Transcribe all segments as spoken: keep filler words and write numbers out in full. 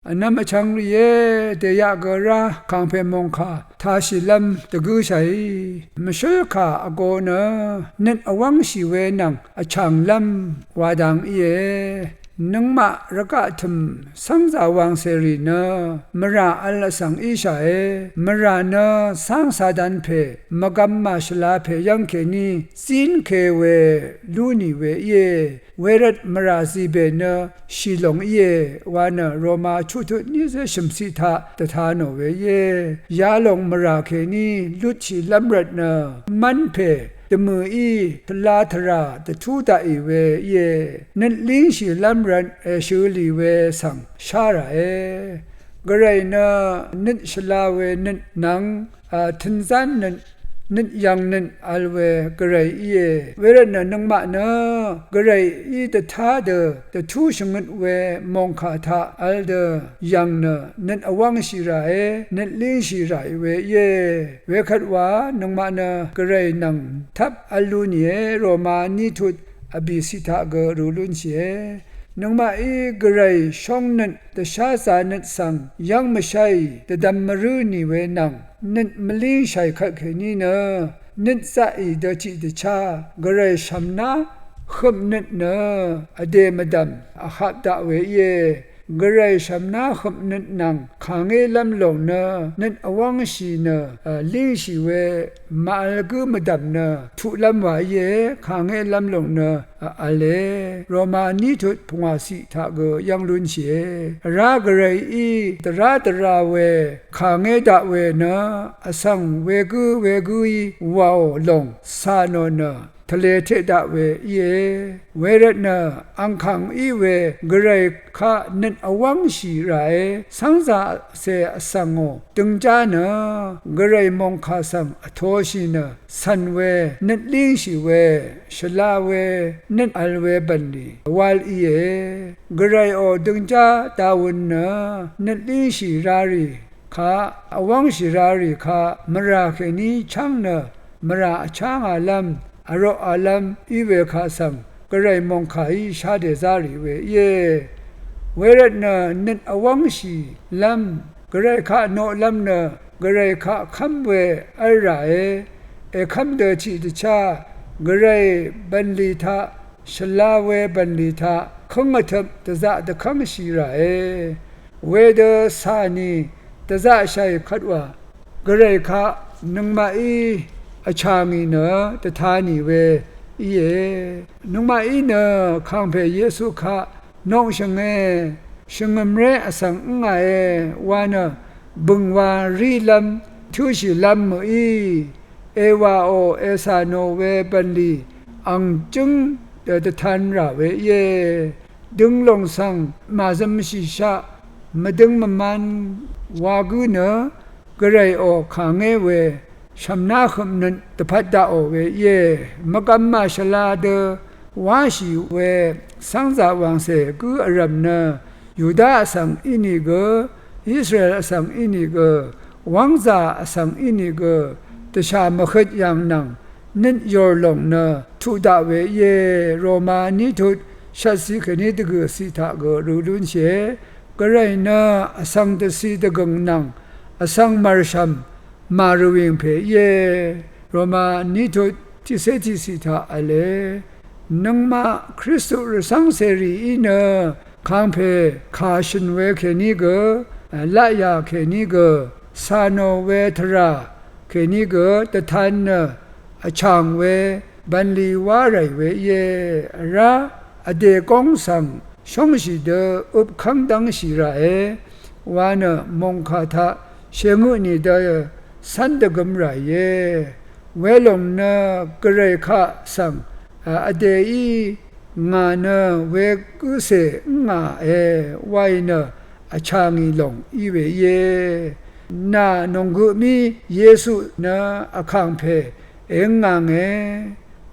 Vnvm vchvng rìé, dèyaq gø rá kàngpè mòngkà tāshìlv́m dvgǿshàí. Mvshǿl kà vgō nø nøt vwv́ngshì we nvng vchànglv́m wa dang íe. Nøngmaq rvgaq tø̀m cv́ngzà wàngcèrì nø mvrà vl vsvng íshàe. Mvrà nø cáng Satan pè, mvgvm màshvla pè yv́ng kèní zínke we lú nì we íe. Wervt mvrà zìbè nø shì lòng íe wa nø Roma chuqtut nízé shø̀mciq taq dvta nò we íe. Yalòng mvrà kèní lutshìlv́m rvt nø mv́n pè dvmø̀í tvla tvrà dvtú daqì we íe. Nøt língshìlv́m rvt èshø̄ lì we svng shá ràe. Gvray nø nøt shvla we nøt nvng, a, tø̄nzán nøt, nøt yv̀ng nøt vl we Gvray íe. Wervtnø nøngmaq nø Gvrayí dvtá dø dvtú shvngøt we mòngkà taq vl dø yv̀ng nø nøt vwv́ngshì ràe, nøt língshì ràì we íe. Wekvt wa nøngmaq nø Gvray nvng tvp vl lú nìe. Roma ní tut vbìciq taq gø rū lúnshìe. Nøngmaqí Gvray shóngnøt dvsházā nøt svng yv́ng mvsháì dvdvm mvrǿ nì we nvng nøt mvlíngshàì kvt kèní nø nøt zaqì dø tiqdvchá Gvray shv̀mná høpnøt nø vdè mvdv̀m vhap daq we íe. Gvray shv̀mná høpnøt nvng kàngélv́m lòng nø nøt vwv́ngshì nø, a, língshì we màvl gǿ mvdv̀m nø tuqlv́m wa íe. Kàngélv́m lòng nø vle. Roma ní tut pungwàciq taq gø yv́ng lúnshìe. Vrá Gvrayí dvrá dvra we kàngé daq we nø vsvng wegǿ wegǿí wàò lòng cà nò nø tvlē teq daq we íe. Wervtnø angkàng í we Gvray kaq nøt vwv́ngshì ràe. Cv́ngzàcè vsvngò døngjá nø Gvray mòngkà svng vtōshì nø cv̀n we, nøt língshì we, shvla we, nøt vl we bv̀nlì wal íe. Gvrayò døngjá dawøn nø nøt língshì rarì kaq, vwv́ngshì rarì kaq, mvrà kèní chv́ng nø mvrà vchá ngàlv́m, vroq àlv́m í we kaq svng Gvray mòngkàí shá dèzá rì we íe. Wervtnø nøt vwv́ngshìlv́m Gvray kaq noqlv́m nø Gvray kaq kv́m we v́l ràe. Èkv́m dø tiqdvchá Gvray bv̀nlì taq, shvla we bv̀nlì taq kǿng vtøp dvzaq dvkv́ngshì ràe. Wedø cà nì dvzaqshàì kvt wa Gvray kaq nøngmaqí vchà ngì nø dvta nì we íe. Nøngmaqí nø kàngpè Yesu kaq noqshø̀nge, shvngø̀mré vsvng ǿngàe wa nø bø̀ngwa rílv́m tǿshìlv́m mø̀í, èwàò ècà nò we bv̀nlì ang jǿng dø dvtan rà we íe. Dønglòng svng màzømshìshaq mvdøng mvman wa gǿ nø Gvrayò kàngé we shv̀mná høpnøt dvpvt daqò we íe. Mvgvm màshvla dø wáshì we cv́ngzà wàngcè gǿ vrv̀m nø Yuda vsvng ínìgø, Israel vsvng ínìgø, wv́ngzà vsvng ínìgø dvshà mvhøt yv̀ng nvng nøt yòrlòng nø tuq daq we íe. Roma ní tut shvtciq kèní dvgø̀ciq taq gø rø lúnshìe. Gvray nø vsvng dvci dvgø̀ng nvng vsvng mv̀rshv̀m màrvwìng pè íe. Roma ní tut tiqcé tiqciq taq v̄le. Nøngmaq Kristu rvcv́ng cèrìí nø kàngpè kà shø̀n we kèní gø, laqyà kèní gø, cà nò we tvrà kèní gø dvtan nø vchàng we bv̀nlì wá ràì we íe. Vrá vdè góng svng shóngshì dø øpkv́ng dv́ngshì ràe wa nø mòngkà taq shèngø tnì dø cv́n dvgøm ràìe. Welòng nø Gvray kaq svng, a, vdèí ngà nø wegǿcè ǿngàe waì nø vchà ngì lòng í we íe. Nà nònggø mí Yesu nø vkàngpè èǿngànge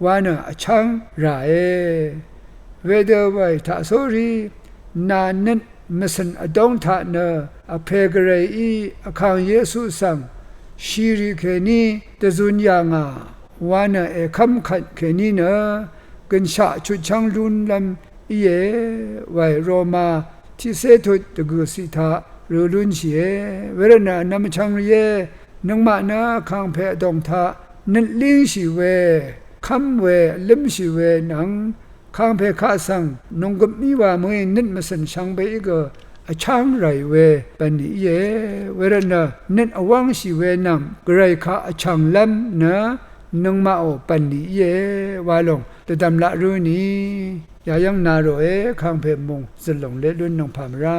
wa nø vcháng ràe. Wedø wàì taqsórí nà nøt mvcø̀n vdóng taq nø Vpè Gvrayí Vkàng Yesu svng shìrì kèní dvzun yà ngà wa nø èkv́m kvt kèní nø gø̀nshaq chutchv́ng lúnlv́m íe. Wàì Roma tiqcé tut dvgø̀ciq taq rø lúnshìe. Wervtnø vnvm vchvng rìé, nøngmaq nø vkàngpè vdòng taq nøt língshì we, kv́m we, vlǿmshì we nvng vkàngpè kaq svng nònggøp mí wa mø̀í nøt mvcø̀n shvngbeí gø vcháng ràì we bv̀nlì íe. Wervtnø nøt vwv́ngshì we nvng gvray kaq vchv̀nglv́m nø nøngmaqò bv̀nlì íe wa lòng dvdv̀m laq rø̄ nì. Yayv́ng na ròe, vkàngpè mùng zø̀l lòng let lún nvng pà mvrá.